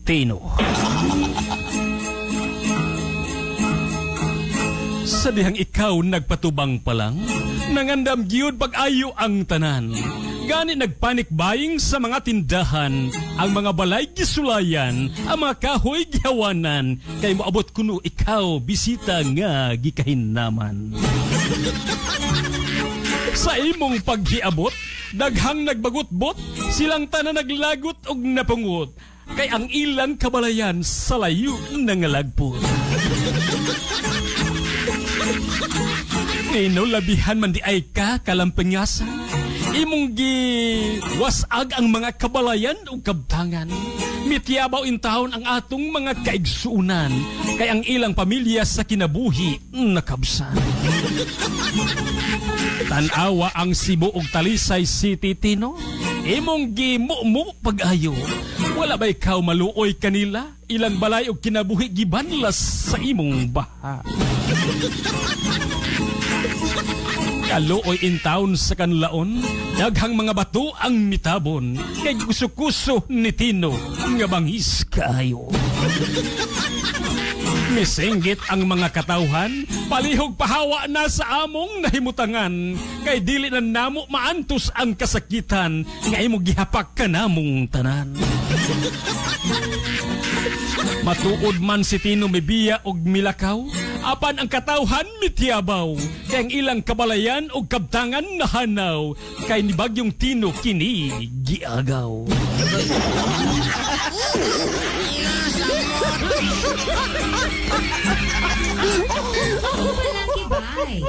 Tino. Sa dihang ikaw nagpatubang pa lang, nangandam gyud pag-ayo ang tanan. Gani nagpanic buying sa mga tindahan, ang mga balay gisulayan, ang mga kahoy gihawanan, kay moabot kuno ikaw bisita nga gikahinaman. Sa imong paghiabot, daghang nagbagutbot, silang tanan naglagot og napungot, kay ang ilang kabalayan sa layo nangalagpot. Tino, labihan man di ay ka kalampingasan, imong giwasag ang mga kabalayan ug kabtangan. Mitiyabaw in taon ang atong mga kaigsuunan, kay ang ilang pamilya sa kinabuhi nakabsan. Tan-awa ang Cebu ug Talisay City, Tino, imong gimumu pag-ayo. Wala ba ikaw maluoy kanila? Ilang balay og kinabuhi gibanlas sa imong baha. Kaluoy in town sa kanlaon, daghang mga bato ang mitabon, kay kuso-kuso ni Tino nga bangis kaayo. Misinggit ang mga katawhan, palihog pahawa na sa among nahimutangan, kay dili na namo maantos ang kasakitan nga imong gihapak kanamong tanan. Matuod man si Tino mibiya og milakaw, apan ang katawhan mitiyabaw, kay ang ilang kabalayan og kabtangan nahanaw, kay ni Bagyong Tino kini giagaw. Ako palagi, bye.